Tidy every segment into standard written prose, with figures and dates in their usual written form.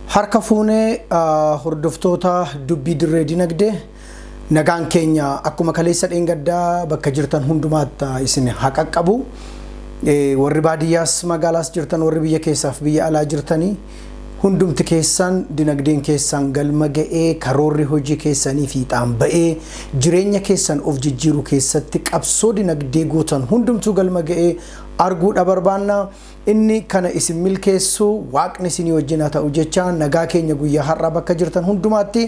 Harka fuunee hordoftoota dubbii dirree dinagdee, nagaan keenya akkuma kaleessa dheengaddaa bakka jirtan hundumaatti isin haa qaqqabu. Warri baadiyyaas magaalaas jirtan, warri biyya keessaaf biyya alaa jirtanii, hundumti keessan dinagdeen keessan galma ga'ee, karoorri hojii keessanii fiixaan ba'ee, jireenya keessan of jijjiiruu keessatti qabsoo dinagdee gootan hundumtuu galma ga'ee arguudha barbaanna. Inni kana isin milkeessu Waaqni isinii wajjin haa ta'u jecha, nagaa keenya guyyaa har'aa bakka jirtan hundumaatti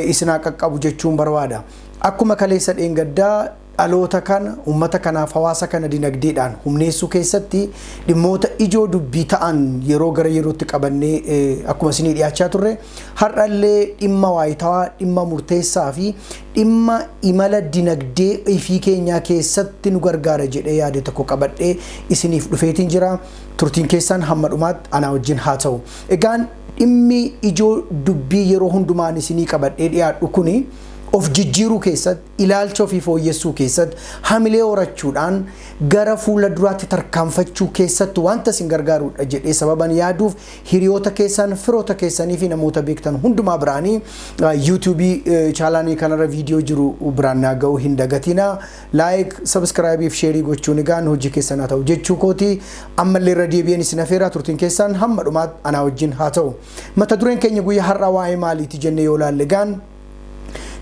isin haa qaqqabu jechuun barbaada. Akkuma kaleessa dheengaddaa dhaloota kana, uummata kanaaf, hawaasa kana dinagdeedhaan humneessuu keessatti dhimmoota ijoo dubbii ta'an yeroo gara yerootti qabannee akkuma isinii dhiyaachaa turre, har'allee dhimma waayitawaa, dhimma murteessaa fi dhimma imala dinagdee ifii keenyaa keessatti nu gargaara jedhee yaade tokko qabadhee isiniif dhufeetiin jira. Turtiin keessan hamma dhumaatti anaa wajjin haa ta'u. Egaan dhimmi ijoo dubbii yeroo hundumaan isinii qabadhee dhiyaadhu kuni of jijjiiruu keessatti, ilaalcha ofii fooyyessuu keessatti, hamilee horachuudhaan gara fuula duraatti tarkaanfachuu keessatti wanta isin gargaarudha jedhee sababan yaaduuf, hiriyoota keessan, firoota keessanii fi namoota beektan hundumaa biraanii yuutuubii chaalaanii kanarra viidiyoo jiru biraan naa ga'uu hin dagatina. Like, subscribe fi share gochuun egaan hojii keessan haa ta'u jechuu kooti. Ammallee irra deebi'een isin afeeraa, turtiin keessan hamma dhumaatti anaa wajjin haa ta'u. Mata dureen keenya guyyaa har'aa waa'ee maaliiti jennee yoo laalle, egaan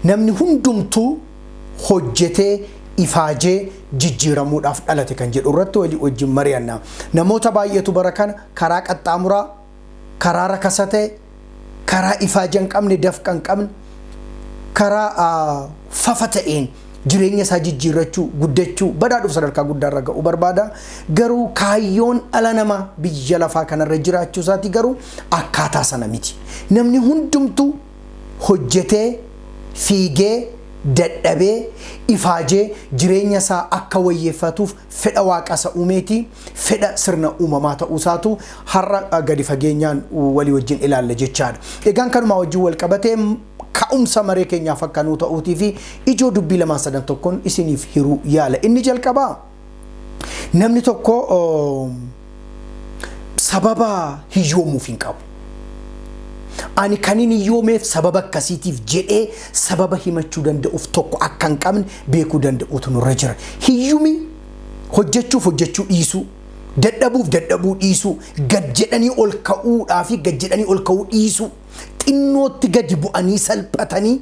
namni hundumtuu hojjetee ifaajee jijjiiramuudhaaf dhalate kan jedhu irratti walii wajjin mari'anna. Namoota baay'eetu bara kana karaa qaxxaamuraa, karaa rakasa ta'e, karaa ifaaja hin qabne, dafqa hin qabne, karaa fafa ta'een jireenya isaa jijjiirrachuu, guddachuu, badhaadhuuf sadarkaa guddaarra ga'uu barbaada. Garuu kaayyoon dhala namaa biyya lafaa kanarra jiraachuu isaati garuu akkaataa sana miti. Namni hundumtuu hojjetee, fiigee, dadhabee, ifaajee jireenya isaa akka wayyeeffatuuf fedha Waaqa isa uumeeti, fedha sirna uumamaa ta'uu isaatu har'a gadi fageenyaan walii wajjin ilaalla jechaadha. Egaan kanumaa wajjin wal qabatee ka'umsa maree keenyaaf akka nuu ta'uutii fi ijoo dubbii lamaan sadan tokkoon isiniif hiruu yaala. Inni jalqabaa, namni tokko sababa hiyyoomuuf hin qabu. Ani kanin hiyyoomeef sababa akkasiitiif jedhee sababa himachuu danda'uuf tokko akka hin qabne beekuu danda'uutu nurra jira. Hiyyumi hojjechuuf hojjechuu dhiisuu, dadhabuuf dadhabuu dhiisuu, gad jedhanii ol ka'uudhaa fi gad jedhanii ol ka'uu dhiisuu, xinnootti gadi bu'anii salphatanii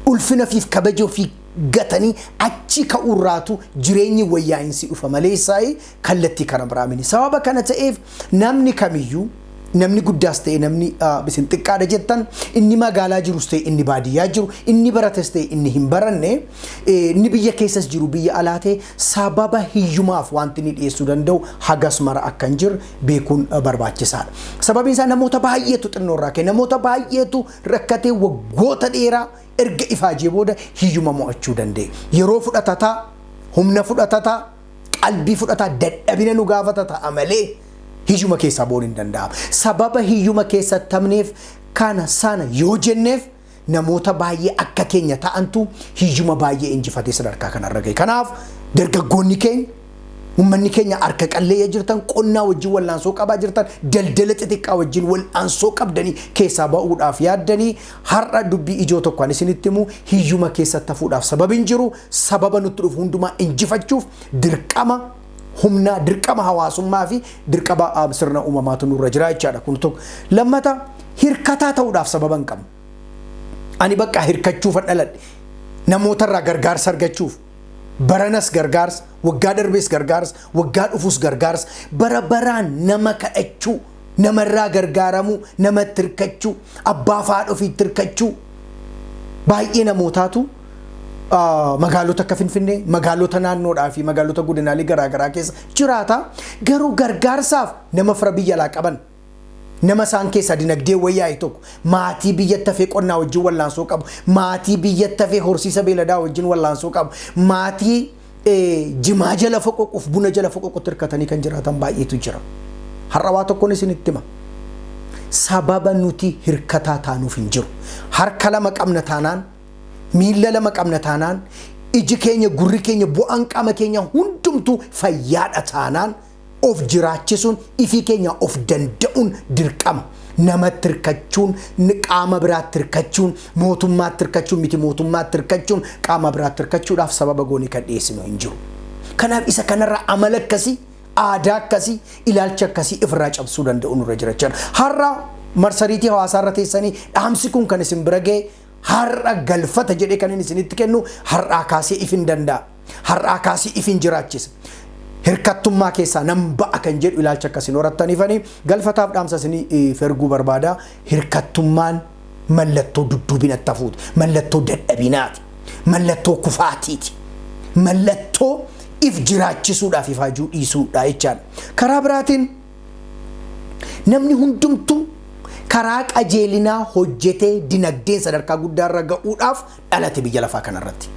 ulfina fiif kabaja ofii gatanii achi ka'uurraatu jireenyi wayyaa'insi dhufa maleessaayi kallattii kana biraa mini. Sababa kana ta'eef namni kamiyyuu, namni guddaas ta'e namni isin xiqqaadha jettan, inni magaalaa jirus ta'e inni baadiyyaa jiru, inni barates ta'e inni hin baranne, inni biyya keessas jiru biyya alaa ta'e, sababa hiyyumaaf wanti inni dhiyeessuu danda'u hagas mara akka hin jirre beekuun barbaachisaadha. Sababiin isaa namoota baay'eetu xinnoorraa ka'e, namoota baay'eetu rakkatee waggoota dheeraa erga ifaajee booda hiyyuma mo'achuu danda'e. Yeroo fudhatataa, humna fudhatataa, qalbii fudhataa, dadhabina nu gaafata ta'a malee hiyyuma keessaa ba'uun hin danda'amu. Sababa hiyyuma keessatti hafneef kana sana yoo jenneef, namoota baay'ee akka keenya ta'antu hiyyuma baay'ee injifatee sadarkaa kanarra ga'e. Kanaaf dargaggoonni keenya, uummanni keenya harka qalleeyya jirtan, qonnaa wajjin wal'aansoo qabaa jirtan, daldala xixiqqaa wajjin wal'aansoo qabdanii keessaa ba'uudhaaf yaaddanii, har'a dubbii ijoo tokko ani isinitti himu: hiyyuma keessatti hafuudhaaf sababi hin jiru. Sababa nutti dhufu hundumaa injifachuuf dirqama humnaa, dirqama hawaasummaa fi dirqama sirna uumamaatu nurra jira jechaadha. Kun tokko. Lammata, hirkataa ta'uudhaaf sababa hin qabnu. Ani bakka hirkachuufan dhaladhe. Namootarraa gargaarsa argachuuf. Baranas gargaarsa, waggaa darbees gargaarsa, waggaa dhufus gargaarsa. Bara baraan nama kadhachuu, namarraa gargaaramuu, namatti hirkachuu, abbaa fi haadha ofiitti hirkachuu. Baay'ee namootaatu magaalota akka Finfinnee, magaalota naannoodhaa fi magaalota godinaalee garaagaraa keessa jiraata. Garuu gargaarsaaf nama fira biyya alaa qaban, Nama isaan keessaa dinagdee wayyaa'e tokko, maatii biyyatti hafee qonnaa wajjin wallaansoo qabu, maatii biyyatti hafee horsiisa beeladaa wajjin wallaansoo qabu, maatii jimaa jala foqoquuf buna jala foqoqutti hirkatanii kan jiraatan baay'eetu jira. Har'a waa tokkoon isinitti hima. Sababa nuti hirkataa taanuuf hin jiru. Harka lama qabna taanaan, miilla lama qabna taanaan, iji keenya, gurri keenya, bu'aan qaama keenya hundumtuu fayyaadha taanaan, of jiraachisuun, ifii keenya of danda'uun dirqama. Namatti hirkachuun, qaama biraatti hirkachuun, mootummaatti hirkachuun, miti mootummaatti hirkachuun, qaama biraatti hirkachuudhaaf sababa goonee kan dhiyeessinu hin jiru. Kanaaf isa kanarraa amala akkasii, aadaa akkasii, ilaalcha akkasii ifirraa cabsuu danda'u nurra jira jechuudha. Har'a marsariitii hawaasaarra teessanii dhaamsi kun kan isin bira ga'e, har'a galfata jedhee kan inni isinitti kennu, har'aa kaasee if hin danda'a. Har'aa kaasee if hin jiraachisa. Hirkattummaa keessaa nan ba'a kan jedhu ilaalcha akkasiin horattaniifanii galfataaf dhaamsa isinii ferguu barbaada. Hirkattummaan mallattoo dudduubinatti hafuuti. Mallattoo dadhabinaati. Mallattoo kufaatiiti. Mallattoo if jiraachisuudhaaf ifaajuu dhiisuudha jechaadha. Karaa biraatiin namni hundumtuu karaa qajeelinaa hojjetee dinagdeen sadarkaa guddaarra ga'uudhaaf dhalate biyya lafaa kanarratti.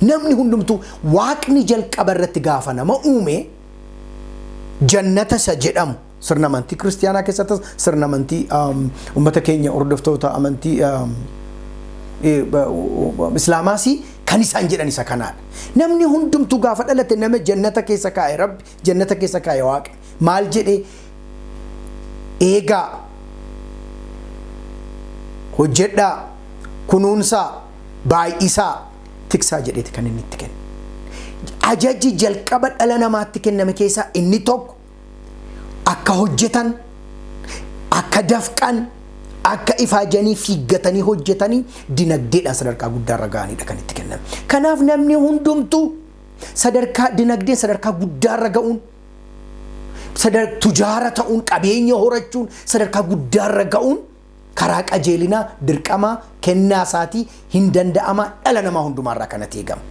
Namni hundumtuu Waaqni jalqaba irratti gaafa nama uume, jannata isa jedhamu, sirna amantii kiristiyaanaa keessattis, sirna amantii uummata keenya hordoftoota amantii islaamaas kan isaan jedhan isa kanaadha. Namni hundumtuu gaafa dhalate nama jannata keessa kaa'e Rabbi, jannata keessa kaa'e Waaqni. Maal jedhee? Eegaa, hojjedhaa, kunuunsaa, baay'isaa, tiksaa jedheeti kan inni itti kenne. Ajaji jalqaba dhala namaatti kenname keessaa inni tokko akka hojjetan, akka dafqan, akka ifaajanii fiiggatanii hojjetanii dinagdeedhaan sadarkaa guddaarra ga'anidha kan itti kenname. Kanaaf namni hundumtuu sadarkaa dinagdeen sadarkaa guddaarra ga'uun, tujaara ta'uun, qabeenya horachuun, sadarkaa guddaarra ga'uun karaa qajeelinaa dirqamaa kennaa isaatii hin danda'ama, dhala namaa hundumaarraa kanatti eegama.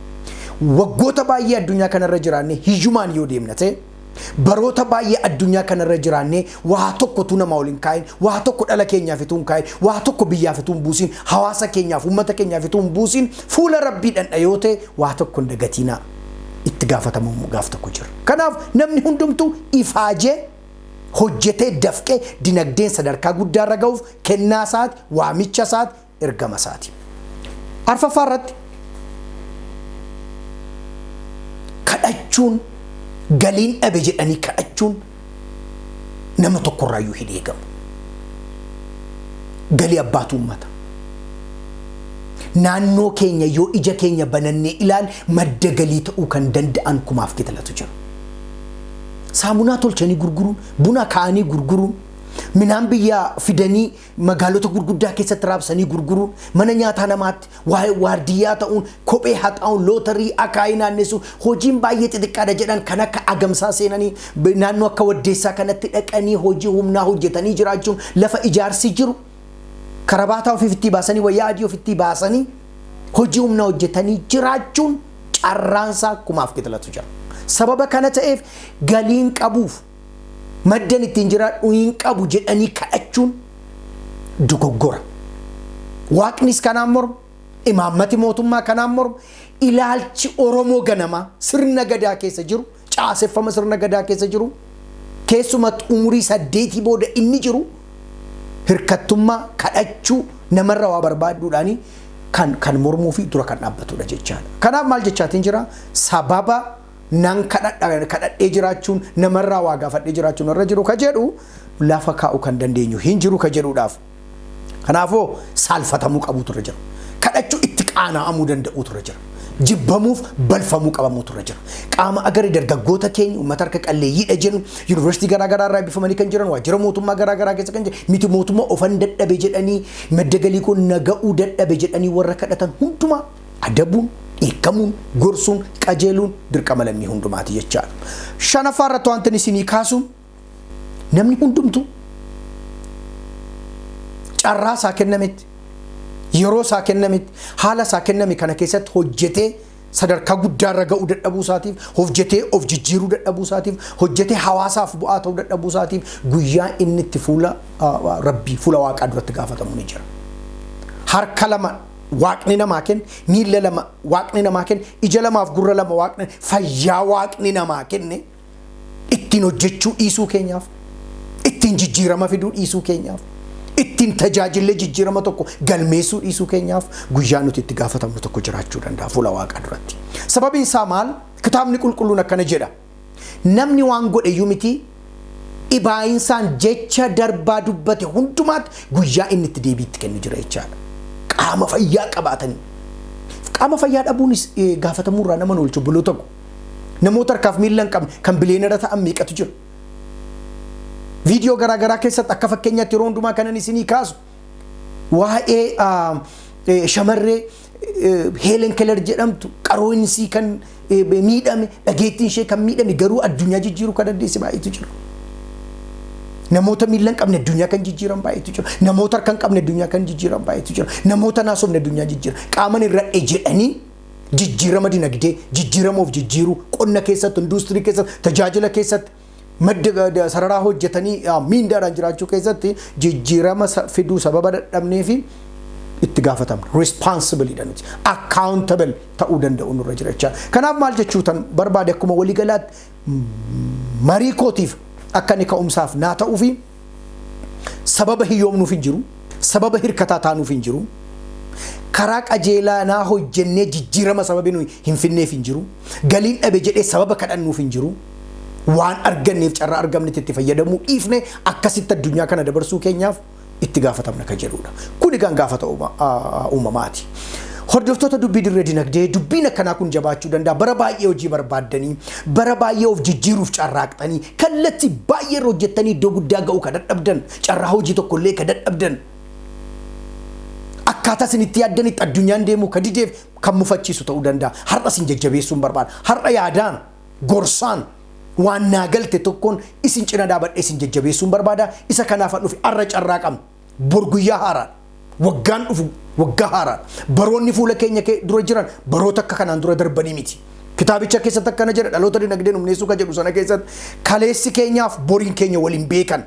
Waggoota baay'ee addunyaa kanarra jiraannee hiyyumaan yoo deemna ta'e, baroota baay'ee addunyaa kanarra jiraannee waa tokkotu nama waliin kaa'in, waa tokko dhala keenyaaf utuu hin kaa'in, waa tokko biyyaaf utuu hin buusin, hawaasa keenyaaf, uummata keenyaaf utuu hin buusin, fuula Rabbii dhandha yoo ta'e, waa tokko hin dagatiinaa, itti gaafatamummaa gaaf tokko jira. Kanaaf namni hundumtuu ifaajee hojjetee dafqee dinagdeen sadarkaa guddaarra ga'uuf kennaa isaati, waamicha isaati, ergama isaati. Arfaffaa irratti kadhachuun, galiin dhabe jedhanii kadhachuun nama tokkorraayyuu hin eegamu. Galii abbaatu uummata. Naannoo keenya yoo ija keenya banannee ilaal, madda galii ta'uu kan danda'an kumaaf kitilatu jiru. Saamunaa tolchanii gurguruun, buna kaa'anii gurguruun, midhaan biyyaa fidanii magaalota gurguddaa keessatti raabsanii gurguruun, mana nyaataa namaatti waardiyyaa ta'uun, kophee haxaa'uun, lootarii akaayii naannessuun, hojiin baay'ee xixiqqaadha jedhan kan akka agamsaa seenanii naannoo akka waddeessaa kanatti dhaqanii hojii humnaa hojjetanii jiraachuun, lafa ijaarsi jiru karabaataa ofiitti baasanii, wayyaa adii ofitti baasanii hojii humnaa hojjetanii jiraachuun carraansaa kumaaf kitilatu jira. Sababa kana ta'eef galiin qabuuf maddan ittiin jiraadhu hin qabu jedhanii kadhachuun dogoggora. Waaqnis kanaan morma, imaammati mootummaa kanaan morma, ilaalchi Oromoo ganamaa sirna gadaa keessa jiru, caaseffama sirna gadaa keessa jiru, keessumatti umurii 8 booda inni jiru hirkattummaa, kadhachuu, namarra waa barbaaduudhaani kan mormuu fi dura kan dhaabbatudha jechaadha. Kanaaf maal jechaatiin jira? Sababa nan kadhadhee jiraachuun, namarraa waa gaafadhee jiraachuun irra jiru ka jedhu lafa kaa'u kan dandeenyu hin jiru ka jedhuudhaaf. Kanaafuu saalfatamuu qabuutu irra jira. Kadhachuu itti qaana'amuu danda'uutu irra jira. Jibbamuuf balfamuu qabamuutu irra jira. Qaama agarri dargaggoota keenya, uummata harka qalleeyyiidha jennu, yuunivarsiitii garaa garaa irraa eebbifamanii kan jiran, waajjira mootummaa garaa garaa keessa kan jiran, miti mootummaa ofan dadhabe jedhanii, madda galii kun naga'uu dadhabe jedhanii warra kadhatan hundumaa adabuun, dheekkamuun, gorsuun, qajeeluun dirqama lammii hundumaati jechaadha. Shanaffaa irratti wanti isinii kaasu, namni hundumtuu carraa isaa kennametti, yeroo isaa kennametti, haala isaa kenname kana keessatti hojjetee sadarkaa guddaarra ga'uu dadhabuu isaatiif, hojjetee of jijjiiruu dadhabuu isaatiif, hojjetee hawaasaaf bu'aa ta'uu dadhabuu isaatiif guyyaa inni itti fuula Rabbii, fuula Waaqaa duratti gaafatamu ni jira. Harka lama Waaqni namaa kenne, miilla lama Waaqni namaa kenne, ija lamaaf gurra lama Waaqni, fayyaa Waaqni namaa kenne ittiin hojjechuu dhiisuu keenyaaf, ittiin jijjiirama fiduu dhiisuu keenyaaf, ittiin tajaajillee jijjiirama tokko galmeessuu dhiisuu keenyaaf guyyaa nuti itti gaafatamnu tokko jiraachuu danda'a fuula Waaqaa duratti. Sababiin isaa maal? Kitaabni qulqulluun akkana jedha. Namni waan godhe iyyuu miti, dhibaayinsaan jecha darbaa dubbate hundumaatti guyyaa inni itti deebii itti kennu jira jechaadha. Qaama fayyaa qabaatanii. Qaama fayyaa dhabuunis gaafatamuu irraa nama oolchu buluu tokko. Namoota harkaaf miilla hin qabne kan bileenara ta'an meeqatu jira? Viidiyoo garaagaraa keessatti akka fakkeenyaatti yeroo hundumaa kanan isinii kaasu waa'ee shamarree Helen Keller jedhamtu, qaroo'insii kan miidhame, dhageettiin ishee kan miidhame, garuu addunyaa jijjiiruu kan dandeesse baay'eetu jira. Namoota miilla hin qabne addunyaa kan jijjiiran baay'eetu jira. Namoota harka hin qabne addunyaa kan jijjiiran baay'eetu jira. Namoota naasofne addunyaa jijjiira. Qaaman irra jedhanii jijjiirama dinagdee, jijjiirama of jijjiiruu, qonna keessatti, industirii keessatti, tajaajila keessatti, madda sararaa hojjetanii miindaadhaan jiraachuu keessatti jijjiirama fiduu sababa dadhabnee fi itti gaafatamna. Responsible dha nuti. Accountable ta'uu danda'u nurra jira jechaadha. Kanaaf maal jechuu tan barbaade, akkuma waliigalaatti marii kootiif akka inni ka'umsaaf naa ta'uu fi sababa hiyyoomnuuf hin jiru, sababa hirkataa taanuuf hin jiru, karaa qajeelaa naa hojjennee jijjiirama sababi nuyi hin finneef hin jiru, galiin dhabe jedhee sababa kadhannuuf hin jiru, waan arganneef carraa argamnetti itti fayyadamuu dhiifne akkasitti addunyaa kana dabarsuu keenyaaf itti gaafatamna kan jedhudha. Kun egaan gaafata uumamaati. Hordoftoota dubbii dirree dinagdee, dubbiin akkanaa kun jabaachuu danda'a. Bara baay'ee hojii barbaaddanii, bara baay'ee of jijjiiruuf carraaqxanii, kallattii baay'ee irra hojjettanii iddoo guddaa ga'uu ka dadhabdan, carraa hojii tokkollee ka dadhabdan, akkaataa isin itti yaaddanitti addunyaan deemuu ka dideef kan mufachiisu ta'uu danda'a. Har'a isin jajjabeessuun barbaada. Har'a yaadaan, gorsaan, waan naa galte tokkoon isin cina dhaabadhee isin jajjabeessuun barbaada. Isa kanaaf dhufe har'a carraa qabna. Bor guyyaa haaraadha. Waggaan dhufu waggaa haaraadha. Baroonni fuula keenya dura jiran baroota akka kanaan dura darbanii miti. Kitaabicha keessatti akkana jedha, dhaloota dinagdeen humneessuu kan jedhu sana keessatti, kaleessi keenyaaf boriin keenya waliin beekan.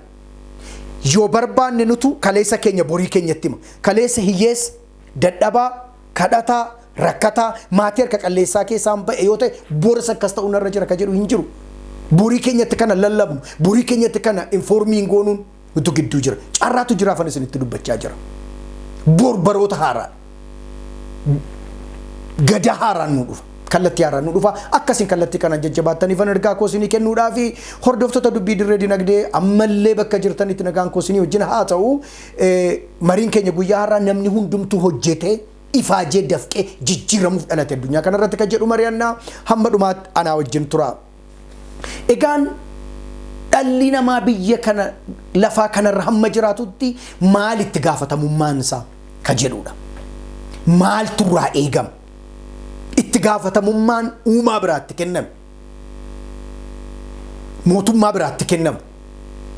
Yoo barbaanne nutu kaleessa keenya borii keenyatti hima. Kaleessa hiyyeessa, dadhabaa, kadhataa, rakkataa, maatii harka qalleessaa keessaan ba'e yoo ta'e, boris akkas ta'uu narra jira kan jedhu hin jiru. Borii keenyatti kana lallabnu, borii keenyatti kana informiin goonuun nutu gidduu jira. Carraatu jiraafan isinitti dubbachaa jira. Bor baroota haaraa. Gadaa haaraan nu dhufa. Kallattii haaraan nu dhufa. Akkasiin kallattii kanaan jajjabaattaniifan ergaa koo isinii kennuudhaa fi hordoftoota dubbii dirree dinagdee, ammallee bakka jirtanitti nagaan koo isinii wajjin haa ta'u. Mariin keenya guyyaa har'aa namni hundumtuu hojjetee, ifaajee, dafqee jijjiiramuuf dhalate addunyaa kanarratti kan jedhu mari'annaa. Hamma dhumaatti anaa wajjin tura. Egaan dhalli namaa biyya kana lafaa kanarra hamma jiraatutti maal itti gaafatamummaan isaa ka jedhudha. Maaltu irraa eegama? Itti gaafatamummaan uumaa biraatti kenname. Mootummaa biraatti kennamu.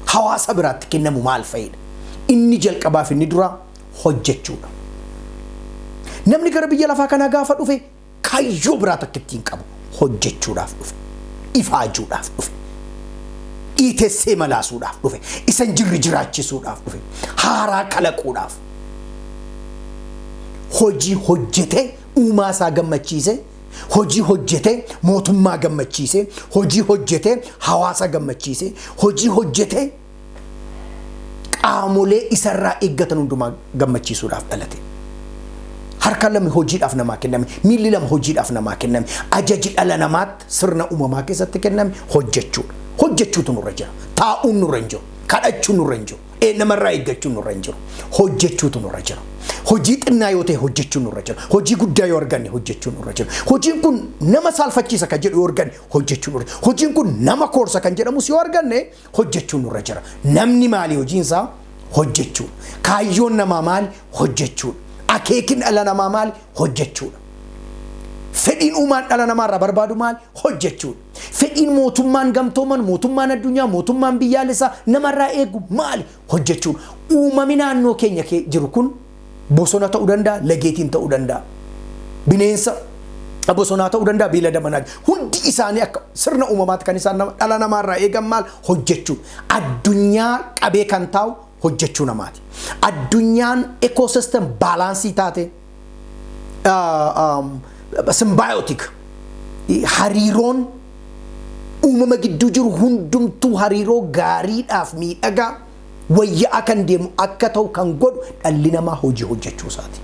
Hawaasa biraatti kennamu maal fa'idha? Inni jalqabaaf inni dura hojjechuudha. Namni gara biyya lafaa kanaa gaafa dhufe kaayyoo biraa takka ittiin qabu, hojjechuudhaaf dhufe. Ifaajuudhaaf dhufe. Dhiitessee malaasuudhaaf dhufe. Isa hin jirre jiraachisuudhaaf dhufe. Haaraa kalaquudhaaf. Hojii hojjetee uumaa isaa gammachiise, hojii hojjetee mootummaa gammachiise, hojii hojjetee hawaasa gammachiise, hojii hojjetee qaamolee isarraa eeggatan hundumaa gammachiisuudhaaf dhalate. Harka lama hojiidhaaf namaa kenname, miilli lama hojiidhaaf namaa kenname, ajaji dhala namaatti sirna uumamaa keessatti kenname hojjechuudha. Hojjechuutu nurra jira. Taa'uun nurra hin jiru. Kadhachuun nurra hin jiru. Namarraa eeggachuun nurra hin jiru. Hojjechuutu nurra jira. Hojii xinnaa yoo ta'e hojjechuun nurra jira. Hojii guddaa yoo arganne hojjechuun nurra jira. Hojiin kun nama saalfachiisa kan jedhu yoo arganne hojjechuun nurra jira. Hojiin kun nama koorsa kan jedhamus yoo arganne hojjechuun nurra jira. Namni maali hojiin isaa? Hojjechuudha. Kaayyoon namaa maali? Hojjechuudha. Akeekin dhala namaa maali? Hojjechuudha. Fedhiin uumaan dhala namaarraa barbaadu maali? Hojjechuudha. Fedhiin mootummaan gamtooman, mootummaan addunyaa, mootummaan biyyaalessaa namarraa eegu maali? Hojjechuudha. Uumami naannoo keenya jiru kun bosona ta'uu danda'a, lageetiin ta'uu danda'a. Bineensa Bosonaa ta'uu danda'a, beelada manaa. Hundi isaanii akka sirna uumamaatti kan isaan dhala namaarraa eegan maal? Hojjechuu. Addunyaa qabee kan taa'u hojjechuu namaati. Addunyaan ecosystem balance taate, symbiotic hariiroon uumama gidduu jiru hundumtuu hariiroo gaariidhaaf miidhagaa wayyaa'aa kan deemu akka ta'u kan godhu dhalli namaa hojii hojjechuu isaati.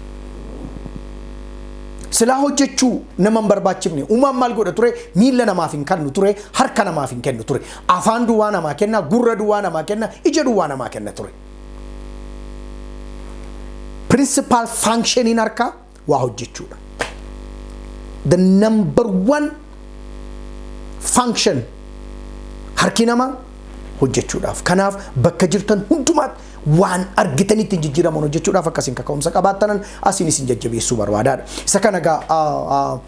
Silaa hojjechuu nama hin barbaachifne uumaan maal godha ture? Miilla namaaf hin kennu ture, harka namaaf hin kennu ture. Afaan duwwaa namaa kenna, gurra duwwaa namaa kenna, ija duwwaa namaa kenna ture. Principal functioniin harkaa waa hojjechuudha. The number one function harki namaa hojjechuudhaaf. Kanaaf bakka jirtan hundumaatti waan argitanitti jijjiiraman hojjechuudhaaf akkasiin kaka'umsa qabaattanan asiin isin jajjabeessuu barbaadaadha. Isa kana egaa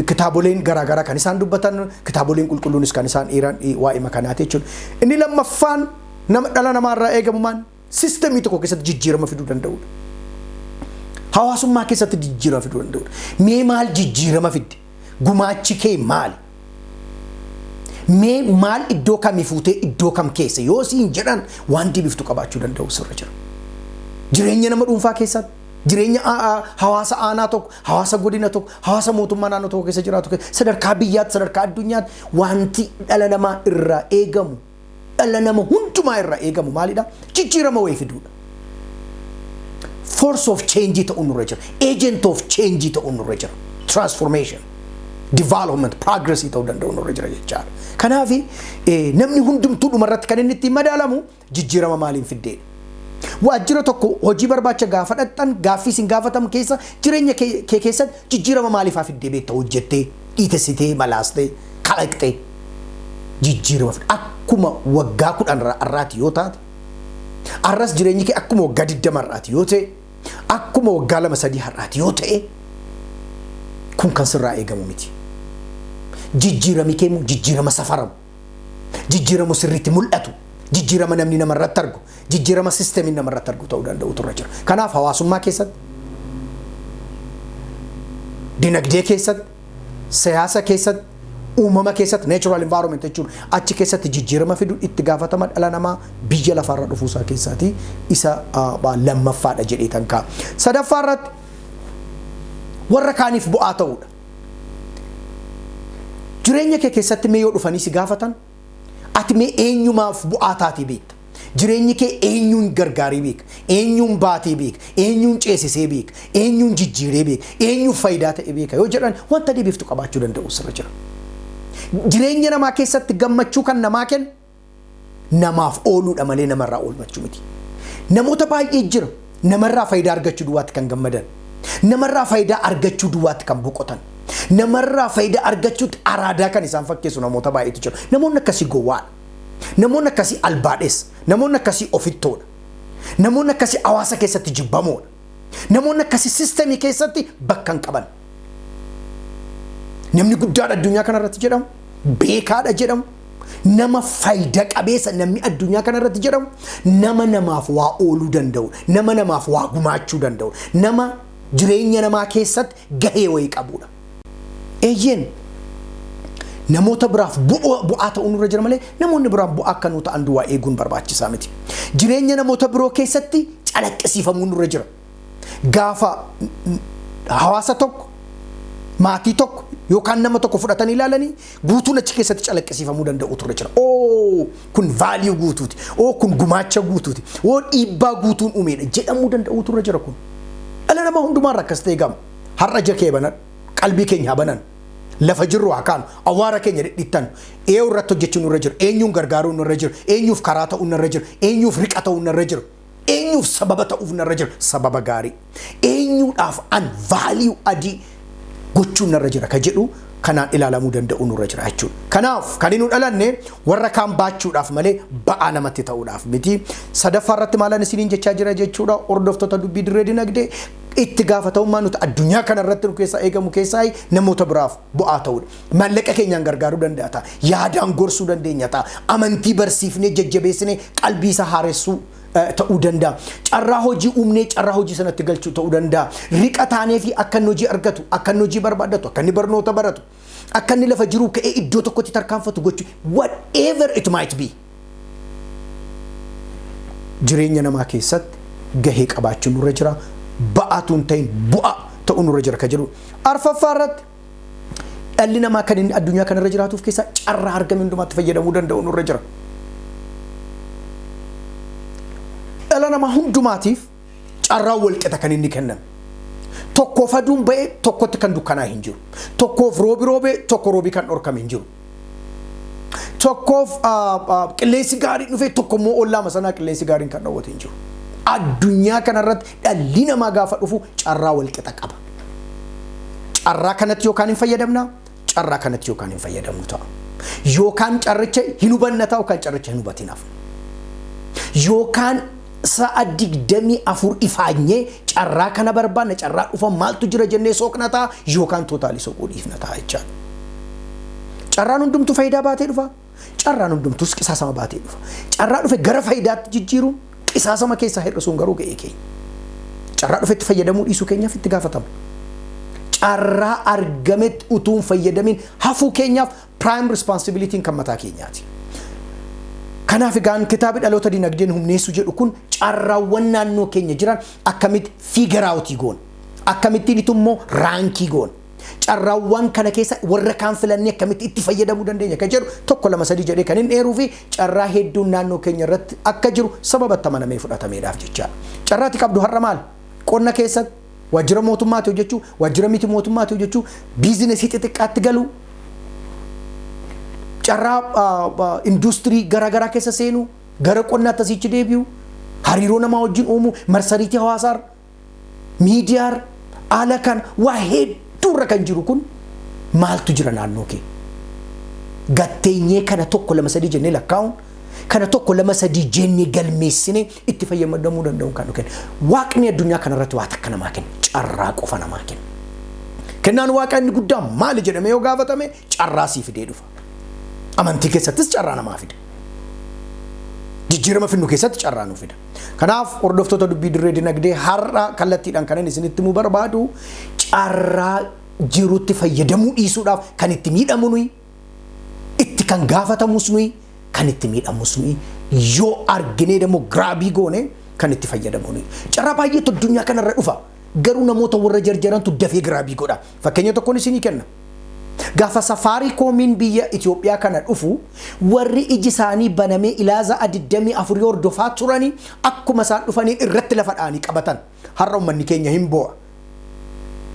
kitaaboleen garaagaraa kan isaan dubbatan, kitaaboleen qulqulluunis kan isaan eeran waa'ee makanaati jechuudha. Inni lammaffaan nama dhala namaarraa eegamu maal? Systemii tokko keessatti jijjiirama fiduu danda'udha. Hawaasummaa keessatti jijjiirama fiduu danda'udha. Mee maal jijjiirama fidde? Gumaachi kee maali? Mee maal iddoo kamii fuutee iddoo kam keessa yoo siin jedhan waan deebiftu qabaachuu danda'u sirra jira. Jireenya nama dhuunfaa keessatti, jireenya hawaasa aanaa tokko, hawaasa godina tokko, hawaasa mootummaa naannoo tokko keessa jiraatu keessa, sadarkaa biyyaatti, sadarkaa addunyaatti wanti dhala namaa irraa eegamu, dhala nama hundumaa irraa eegamu maalidha? Jijjiirama wayii fiduudha. Force of change ta'uun nurra jira. Agent of change ta'uun nurra jira. Transformation, development, progress ta'uu danda'u nurra jira jechaadha. Kanaaf namni hundumtuu dhumarratti kan inni ittiin madaalamu jijjiirama maaliin fiddeedha. Waajjira tokko hojii barbaacha gaafa dhaqxan gaaffii isin gaafatamu keessa jireenya kee keessatti jijjiirama maaliifaa fiddee beekta? Hojjettee, dhiitessitee, malaastee, kalaqxee jijjiirama fidde. Akkuma waggaa 10 har'aati yoo taate, arras jireenyi kee akkuma waggaa 20 har'aati yoo ta'e, akkuma waggaa 2, 3 har'aati yoo ta'e, kun kan sirraa eegamu miti. Jijjiirami kee immoo jijjiirama safaramu, jijjiirama sirriitti mul'atu, jijjiirama namni namarratti argu, jijjiirama systemiin namarratti argu ta'uu danda'u turre jira. Kanaaf hawaasummaa keessatti, dinagdee keessatti, siyaasa keessatti, uumama keessatti, natural environment jechuun achi keessatti jijjiirama fiduu itti gaafatama dhala namaa biyya lafaarra dhufuusaa keessaati isa lammaffaadha jedhee tan ka'a. Sadaffaa irratti warra kaaniif bu'aa ta'uudha. Jireenya kee keessatti mee yoo dhufanii si gaafatan, ati mee eenyumaaf bu'aa taatee beekta? Jireenyi kee eenyuun gargaarii beeka? Eenyuun baatee beeka? Eenyuun ceesisee beeka? Eenyuun jijjiiree beeka? Eenyuuf faayidaa ta'e beeka? Yoo jedhan wanta deebiiftu qabaachuu danda'u sirra jira. Jireenya namaa keessatti gammachuu kan namaa kennu namaaf ooluudha malee namarraa oolmachuu miti. Namoota baay'ee jira namarraa faayidaa argachuu duwwaatti kan gammadan. Namarraa faayidaa argachuu duwwaatti kan boqotan. Namarraa faayidaa argachuutti araadaa kan isaan fakkeessu namoota baay'eetu jira. Namoonni akkasii gowwaadha. Namoonni akkasii albaadheessa. Namoonni akkasii ofittoodha. Namoonni akkasii hawaasa keessatti jibbamoodha. Namoonni akkasii systemii keessatti bakka hin qaban. Namni guddaadha addunyaa kanarratti jedhamu, beekaadha jedhamu, nama faayidaa qabeessa namni addunyaa kanarratti jedhamu, nama namaaf waa ooluu danda'u, nama namaaf waa gumaachuu danda'u, nama jireenya namaa keessatti gahee wayii qabudha. Eeyyeen, namoota biraaf bu'aa ta'uu nurra jira malee namoonni biraan bu'aa akka nuu ta'an duwwaa eeguun barbaachisaa miti. Jireenya namoota biroo keessatti calaqqisiifamuu nurra jira. Gaafa hawaasa tokko, maatii tokko yookaan nama tokko fudhatanii ilaalanii guutuun achi keessatti calaqqisiifamuu danda'u turre jira. Oo, kun value guutuuti. Oo, kun gumaacha guutuuti. Oo, dhiibbaa guutuun uumeedha jedhamuu danda'u turre jira kun. Dhala namaa hundumaarra akkas ta'e gama. Har'a ija kee banan, qalbii keenya haa banan. Lafa jirru haa kaanu, awwaara keenya dhidhiittan, eeyyuu irratti hojjechuun nurra jira, eenyuun gargaaruun nurra jira, eenyuuf karaa ta'uun nurra jira, eenyuuf riqa ta'uun nurra jira, eenyuuf sababa ta'uuf nurra jira, sababa gaarii. Eenyuudhaaf an value add gochuun narra jira ka jedhu kanaan ilaalamuu danda'u nurra jira jechuudha. Kanaaf kan inni dhalanne warra kaan baachuudhaaf malee ba'aa namatti ta'uudhaaf miti. Sadaffaa irratti maalan isiniin jechaa jira jechuudha? Hordoftoota dubbii dirree dinagdee, itti gaafatamummaa nuti addunyaa kana irratti nu keessaa eegamu keessaa namoota biraaf bu'aa ta'uudha. Maallaqa keenyaan gargaaruu danda'a ta'a. Yaadaan gorsuu dandeenya ta'a. Amantii barsiifnee jajjabeessinee qalbii isaa haaressuu ta'uu danda'a. Carraa hojii uumnee carraa hojii sanatti galchuu ta'uu danda'a. Riqa taanee fi akka inni hojii argatu, akka inni hojii barbaadatu, akka inni barnoota baratu, akka inni lafa jiruu ka'ee iddoo tokkotti tarkaanfatu gochuu, whatever it might be. Jireenya namaa keessatti gahee qabaachuun nurra jira. Ba'aatu hin ta'in, bu'aa ta'uu nurra jira kan jedhu. Arfaffaa irratti, dhalli namaa kan inni addunyaa kanarra jiraatuuf keessaa carraa argame hundumaatti fayyadamuu danda'u nurra jira. Dhala namaa hundumaatiif carraa walqixa kan inni kenname. Tokkoof aduun ba'e, tokkotti kan dukkanaa hin jiru. Tokkoof roobi roobee, tokko roobii kan dhorkame hin jiru. Tokkoof qilleensi gaariin dhufe, tokko immoo ollaama sanaa qilleensi gaariin kan dhowwate hin jiru. Addunyaa kanarratti dhalli namaa gaafa dhufu carraa walqixa qaba. Carraa kanatti yookaan hin fayyadamna, carraa kanatti yookaan hin fayyadamnu ta'a. Yookaan carricha hin hubanna ta'a, yookaan carricha hin hubatin hafna. Yookaan sa'a 24 ifaanyee carraa kana barbaanna, carraa dhufa maaltu jira jennee sooqna ta'a, yookaan totally soquu dhiifna ta'a jechaadha. Carraan hundumtuu faayidaa baatee dhufa. Carraan hundumtuus qisaasama baatee dhufa. Carraa dhufe gara faayidaatti jijjiiruun, qisaasama keessaa hir'isuun garuu ga'ee keenya. Carraa dhufetti fayyadamuu dhiisuu keenyaaf itti gaafatama. Carraa argametti utuu hin fayyadamin hafuu keenyaaf prime responsibilityn kan mataa keenyaati. Kanaaf egaan kitaabi Dhaloota Dinagdeen Humneessuu jedhu kun carraawwan naannoo keenya jiran akkamitti figure out goona? Akkamittiin immoo rank goona? Carraawwan kana keessa warra kaan filannee akkamitti itti fayyadamuu dandeenya kan jedhu tokko, lama, sadii jedhee kan hin eeruu fi carraa hedduun naannoo keenya irratti akka jiru sababa itti amanamee fudhatameedhaaf jechaadha. Carraati qabdu har'a maal? Qonna keessatti, waajjira mootummaatti hojjechuu, waajjira miti mootummaatti hojjechuu, business xixiqqaatti galuu, carraa industirii garaagaraa keessa seenuu, gara qonnaatti asichi deebi'u, hariiroo namaa wajjin uumuu, marsariitii hawaasaarra, miidiyaarra, haala kan waa hedduurra kan jiru kun maaltu jira naannoo kee? Gatteenyee kana tokko, lama, sadii jennee lakkaa'uun, kana tokko, lama, sadii jennee galmeessinee itti fayyadamuu danda'uun kan nu kenna. Waaqni addunyaa kanarratti waa takka namaa kenna. Carraa qofa namaa kenna. Kennaan Waaqaa inni guddaa maali jedhamee yoo gaafatame, carraa sii fidee dhufa. Amantii keessattis carraa namaa fida. Jijjiirama finnu keessatti carraa nu fida. Kanaaf hordoftoota Dubbii Dirree Dinagdee, har'a kallattiidhaan kan inni isinitti himuu barbaadu, carraa jirutti fayyadamuu dhiisuudhaaf kan itti miidhamu nuyi, itti kan gaafatamus nuyi, kan itti miidhamus nuyi, yoo arginee immoo grab goone kan itti fayyadamu nuyi. Carraa baay'eetu addunyaa kanarra dhufa. Garuu namoota warra jarjarantu dafee grab godha. Fakkeenya tokkoon isinii kenna. Gaafa Safaarikoomiin biyya Itoophiyaa kana dhufu, warri iji isaanii banamee ilaaza 24 hordofaa turanii akkuma isaan dhufanii irratti lafa dha'anii qabatan. Har'a uummanni keenya hin boo'a.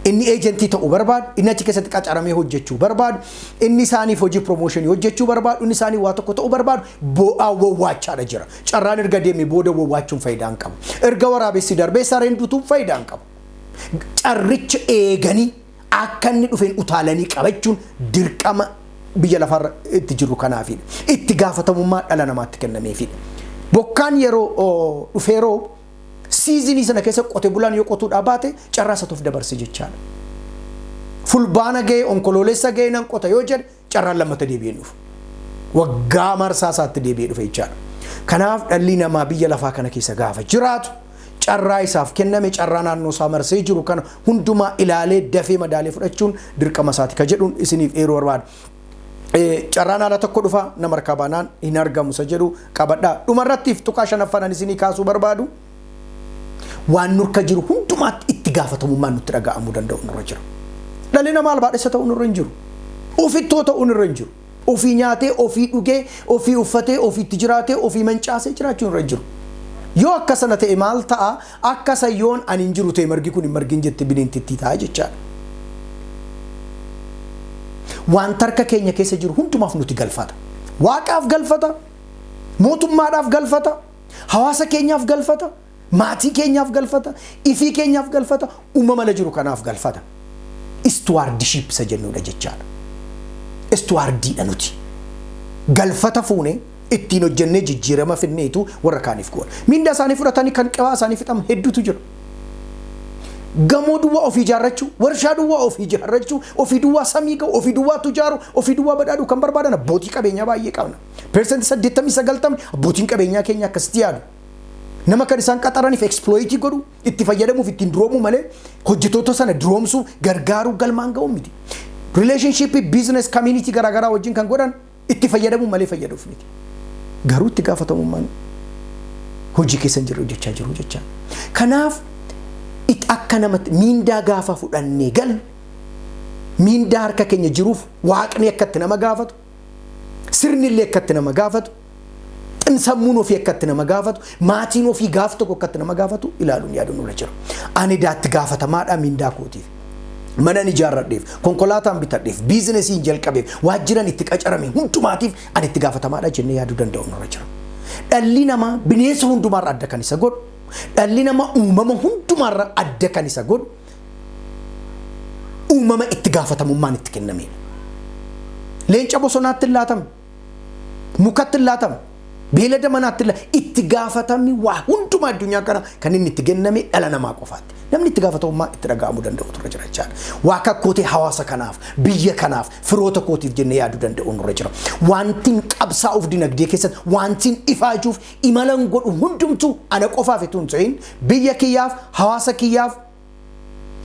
Inni agent ta'uu barbaadu, inni achi keessatti qacaramee hojjechuu barbaadu, inni isaaniif hojii promotion hojjechuu barbaadu, inni isaanii waa tokko ta'uu barbaadu boo'aa wawwaachaadha jira. Carraan erga deeme booda wawwaachuun faayidaa hin qabu. Erga waraabessi darbee sareen dutuun faayidaa hin qabu. Carricha eeganii akka inni dhufeen utaalanii qabachuun dirqama biyya lafarra itti jirru kanaafidha. Itti gaafatamummaa dhala namaatti kennameefidha. Bokkaan yeroo dhufee roobu, season sana keessa qote bulaan yoo qotuudhaa baate, carraa isa dabarse jechaadha. Fulbaana ga'ee, Onkoloolessa ga'ee nan qota yoo jedhe, carraan lammata deebi'ee dhufu. Waggaa marsaa isaatti deebi'ee dhufe jechaadha. Kanaaf dhalli namaa biyya lafaa kana keessa gaafa jiraatu, carraa isaaf kenname, carraa naannoo isaa marsee jiru kana hundumaa ilaalee dafee madaalee fudhachuun dirqama isaati ka jedhuun isiniif eeruu barbaada. Carraan haala tokko dhufa, nama harkaa baanaan hin argamu isa jedhu qabadhaa. Dhumarrattiif tuqaa shanaffaan isinii kaasuu barbaadu, waan nurka jiru hundumaatti itti gaafatamummaan nutti dhaga'amuu danda'u nurra jira. Dhalli namaa albaadhessa ta'uun nurra hin jiru. Ofittoo ta'uun irra hin jiru. Ofii nyaatee, ofii dhugee, ofii uffatee, ofiitti jiraatee, ofii mancaasee jiraachuun irra hin jiru. Yoo akka sana ta'e maal ta'a? Akka sayyoon ani hin jiru ta'e margi kun hin margin jette bineentittii ta'a jechaadha. Waan harka keenya keessa jiru hundumaaf nuti galfata. Waaqaaf galfata, mootummaadhaaf galfata, hawaasa keenyaaf galfata, maatii keenyaaf galfata, ifii keenyaaf galfata, uumama jiru kanaaf galfata. Stewardship isa jennuudha jechaadha. Stewardiidha nuti. Galfata fuune ittiin hojjennee jijjiirama finneetu warra kaaniif goona. Mindaa isaanii fudhatanii kan qibaa isaanii fixaman hedduutu jira. Gamoo duwwaa ofii ijaarrachuu, warshaa duwwaa ofii ijaarrachuu, ofii duwwaa samii ga'u, ofii duwwaatu ijaaru, ofii duwwaa badhaadhu kan barbaadan abbootii qabeenyaa baay'ee qabna. 80% 90% abbootiin qabeenyaa keenya akkasitti yaadu. Nama kan isaan qaxaraniif exploit godhu, itti fayyadamuuf, ittiin duroomuu malee hojjettoota sana duroomsuu, gargaaruu, galmaan ga'uu miti. Relationship business community garaagaraa wajjin kan godhan itti fayyadamuu malee fayyaduuf miti. Garuu itti gaafatamummaan hojii keessa hin jirre hojjechaa jiru jecha. Kanaaf akka namatti miindaa gaafa fudhannee gallu, miindaa harka keenya jiruuf waaqni akkatti nama gaafatu, sirni illee akkatti nama gaafatu, xinsammuun ofii akkatti nama gaafatu, maatiin ofii gaaf tokko akkatti nama gaafatu ilaaluun yaaduun nurra jira. Ani daatti gaafatamaadha miindaa kootiif. Manan ijaarradheef, konkolaataan bitadheef, biizinesiin jalqabeef, waajjiran itti qacarame hundumaatiif ani itti gaafatamaadha jennee yaaduu danda'u nurra jira. Dhalli namaa bineensa hundumaarra adda kan isa godhu, dhalli namaa uumama hundumaarra adda kan isa godhu, uumama itti gaafatamummaan itti kennamedha. Leenca bosonaatti hin laatamne, mukatti hin laatamne, beelada manaatti hin laatamne, itti gaafatamni waa hundumaa addunyaa kana kan inni itti kenname dhala namaa qofaatti. Namni itti gaafatamummaa itti dhaga'amuu danda'u turre jira jechaadha. Waa kakkootee hawaasa kanaaf, biyya kanaaf, firoota kootiif jennee yaaduu danda'u nurra jira. Wantiin qabsaa'uuf dinagdee keessatti, wantiin ifaajuuf imalan godhu hundumtuu ana qofaaf itoo hin ta'in biyya kiyyaaf, hawaasa kiyyaaf,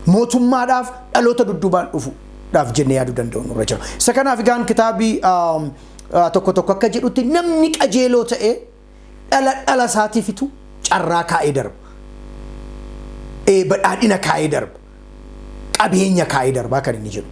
mootummaadhaaf, dhaloota dudduubaan dhufuudhaaf jennee yaaduu danda'u nurra jira. Isa kanaaf egaan kitaabii tokko tokko akka jedhutti namni qajeeloo ta'e dhala dhala isaatiifitu carraa kaa'ee darba. Badhaadhina kaa'ee darba. Qabeenya kaa'ee darbaa kan inni jedhu.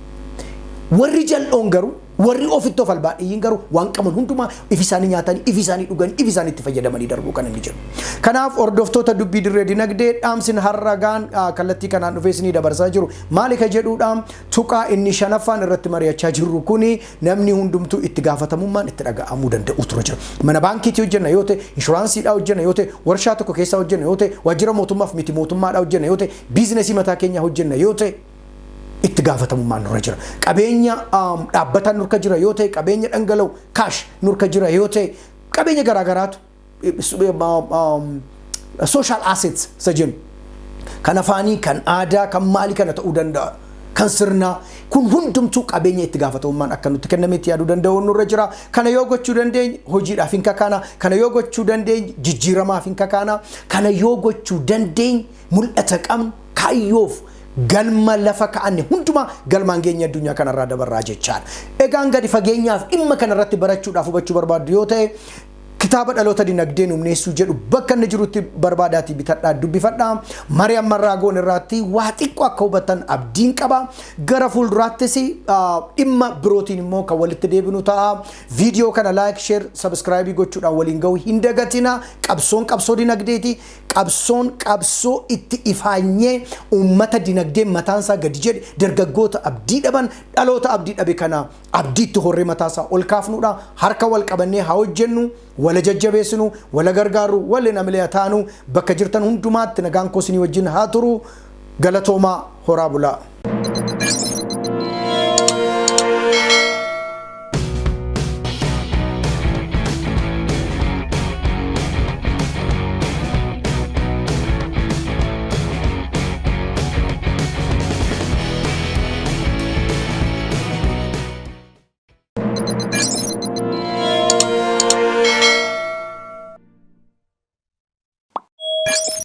Warri jal'oon garuu, warri ofitti of albaadhiyyiin garuu waan qaban hundumaa ifi isaanii nyaatanii, ifi isaanii dhuganii, ifi isaanii itti fayyadamanii darbuu kan inni jedhu. Kanaaf hordoftoota dubbii dirree dinagdee, dhaamsin har'a gaan kallattii kanaan dhufee isinii dabarsaa jiru maali ka jedhuudha? Tuqaa inni shanaffaan irratti mari'achaa jirru kuni namni hundumtuu itti gaafatamummaan itti dhaga'amuu danda'u ture jira. Mana baankiitii hojjenna yoo ta'e, inshuraansiidhaa hojjenna yoo ta'e, warshaa tokko keessaa hojjenna yoo ta'e, waajjira mootummaaf miti mootummaadhaa hojjenna yoo ta'e, biizinesii mataa keenyaa hojjenna yoo ta'e, itti gaafatamummaan nurra jira. Qabeenya dhaabbataan nurka jira yoo ta'e, qabeenya dhangala'u cash nurka jira yoo ta'e, qabeenya garaagaraatu social assets isa jennu. Kan afaanii, kan aadaa, kan maalii kana ta'uu danda'a. Kan sirnaa kun hundumtuu qabeenya itti gaafatamummaan akka nutti kennametti yaaduu danda'u nurra jira. Kana yoo gochuu dandeenye hojiidhaaf hin kakaana. Kana yoo gochuu dandeenye jijjiiramaaf hin kakaana. Kana yoo gochuu dandeenye mul'ata qabnu, kaayyoof galma lafa ka'anne hundumaa galmaan keenya addunyaa kanarraa dabarraa jechaadha. Egaan gadi fageenyaaf dhimma kanarratti barachuudhaaf hubachuu barbaaddu yoo ta'e, kitaaba Dhaloota Dinagdee Humneessuu jedhu bakka inni jirutti barbaadaatii bitadhaa, dubbifadhaa. Marii ammarraa goon irraatti waa xiqqoo akka hubattan abdiin qaba. Gara fuulduraattis dhimma birootiin immoo kan walitti deebinu ta'a. Viidiyoo kana like, share, subscribe gochuudhaan waliin ga'uu hin dagatina. Qabsoon qabsoo dinagdeeti. Qabsoon qabsoo itti ifaanyee uummata dinagdee mataansaa gadi jedhe, dargaggoota abdii dhaban, dhaloota abdii dhabe kana abdiitti horree mataasaa ol kaafnuudha. Harka wal qabannee haa hojjennu, wala jajjabeessinu, wala gargaaru, waliin amilee taanu. Bakka jirtan hundumaatti nagaan koo isinii wajjin haa turu. Galatoomaa, horaa bulaa.